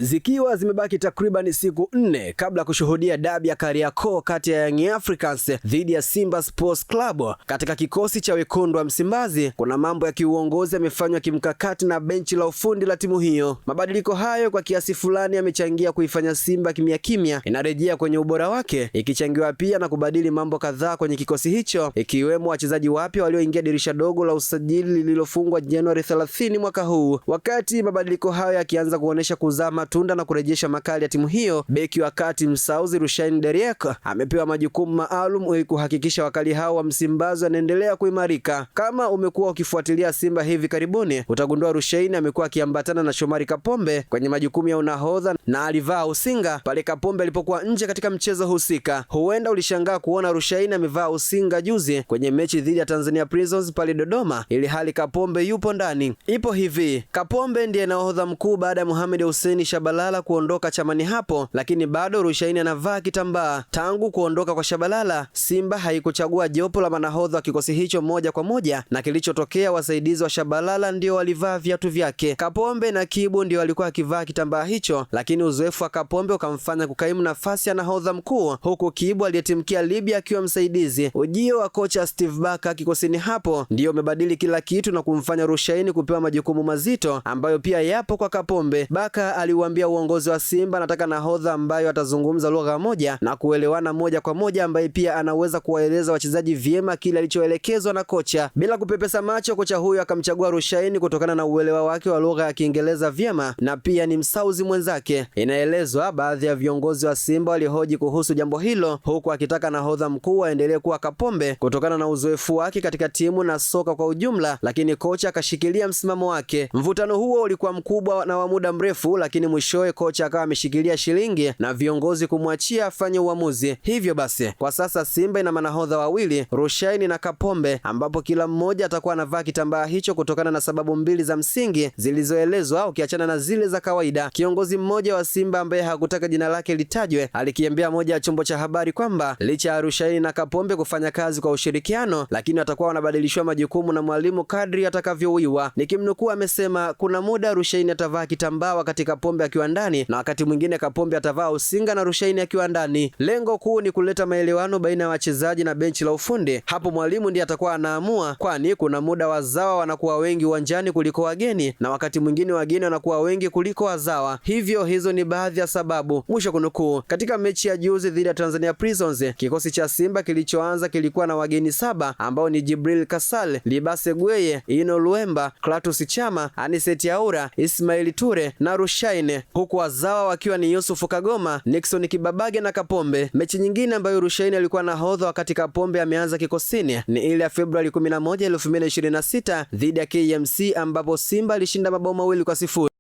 Zikiwa zimebaki takriban siku 4 kabla kushuhudia dabi ya Kariakoo kati ya Young Africans dhidi ya Simba Sports Club, katika kikosi cha wekundu wa Msimbazi kuna mambo ya kiuongozi yamefanywa kimkakati na benchi la ufundi la timu hiyo. Mabadiliko hayo kwa kiasi fulani yamechangia kuifanya Simba kimya kimya inarejea kwenye ubora wake, ikichangiwa pia na kubadili mambo kadhaa kwenye kikosi hicho, ikiwemo wachezaji wapya walioingia dirisha dogo la usajili lililofungwa Januari 30 mwaka huu. Wakati mabadiliko hayo yakianza kuonesha kuzaa matunda na kurejesha makali ya timu hiyo, beki wa kati Msauzi Rushain Deriek amepewa majukumu maalum ili kuhakikisha wakali hao wa Msimbazi wanaendelea kuimarika. Kama umekuwa ukifuatilia Simba hivi karibuni, utagundua Rushain amekuwa akiambatana na Shomari Kapombe kwenye majukumu ya unahodha na alivaa usinga pale Kapombe alipokuwa nje katika mchezo husika. Huenda ulishangaa kuona Rushain amevaa usinga juzi kwenye mechi dhidi ya Tanzania Prisons pale Dodoma, ili hali Kapombe yupo ndani. Ipo hivi, Kapombe ndiye nahodha mkuu baada ya Mohamed Hussein Shabalala kuondoka chamani hapo, lakini bado Rushaini anavaa kitambaa. Tangu kuondoka kwa Shabalala, Simba haikuchagua jopo la manahodha wa kikosi hicho moja kwa moja, na kilichotokea wasaidizi wa Shabalala ndio walivaa viatu vyake. Kapombe na Kibu ndio walikuwa akivaa kitambaa hicho, lakini uzoefu wa Kapombe ukamfanya kukaimu nafasi ya nahodha mkuu, huku Kibu aliyetimkia Libya akiwa msaidizi. Ujio wa kocha Steve Barker kikosini hapo ndio umebadili kila kitu na kumfanya Rushaini kupewa majukumu mazito ambayo pia yapo kwa Kapombe. Barker aliuambia uongozi wa Simba anataka nahodha ambayo atazungumza lugha moja na kuelewana moja kwa moja, ambaye pia anaweza kuwaeleza wachezaji vyema kile alichoelekezwa na kocha. Bila kupepesa macho, kocha huyo akamchagua Rushaini kutokana na uelewa wake wa lugha ya Kiingereza vyema na pia ni msauzi mwenzake. Inaelezwa baadhi ya viongozi wa Simba walihoji kuhusu jambo hilo, huku akitaka nahodha mkuu aendelee kuwa Kapombe kutokana na uzoefu wake katika timu na soka kwa ujumla, lakini kocha akashikilia msimamo wake. Mvutano huo ulikuwa mkubwa na wa muda mrefu, lakini mwishowe kocha akawa ameshikilia shilingi na viongozi kumwachia afanye uamuzi. Hivyo basi, kwa sasa Simba ina manahodha wawili, Rushaini na Kapombe, ambapo kila mmoja atakuwa anavaa kitambaa hicho kutokana na sababu mbili za msingi zilizoelezwa, ukiachana na zile za kawaida. Kiongozi mmoja wa Simba ambaye hakutaka jina lake litajwe alikiambia moja ya chombo cha habari kwamba licha ya Rushaini na Kapombe kufanya kazi kwa ushirikiano, lakini watakuwa wanabadilishiwa majukumu na mwalimu kadri atakavyowiwa. Nikimnukuu amesema kuna muda Rushaini atavaa kitambaa wakati Kapombe akiwa ndani na wakati mwingine Kapombe atavaa usinga na Rushaini akiwa ndani. Lengo kuu ni kuleta maelewano baina ya wachezaji na benchi la ufundi. Hapo mwalimu ndiye atakuwa anaamua, kwani kuna muda wazawa wanakuwa wengi uwanjani kuliko wageni na wakati mwingine wageni wanakuwa wengi kuliko wazawa. Hivyo hizo ni baadhi ya sababu. Mwisho kunukuu. Katika mechi ya juzi dhidi ya Tanzania Prisons, kikosi cha Simba kilichoanza kilikuwa na wageni 7 ambao ni Jibril Kasal, Libase Gweye, Ino Luemba, Clatous Chama, Aniseti Aura, Ismail Ture na Rushaine, huku wazawa wakiwa ni Yusufu Kagoma, Nixon Kibabage na Kapombe. Mechi nyingine ambayo Rushaine alikuwa nahodha wakati Kapombe ameanza kikosini ni ile ya Februari 11, 2026 dhidi ya KMC ambapo Simba alishinda mabao 2-0.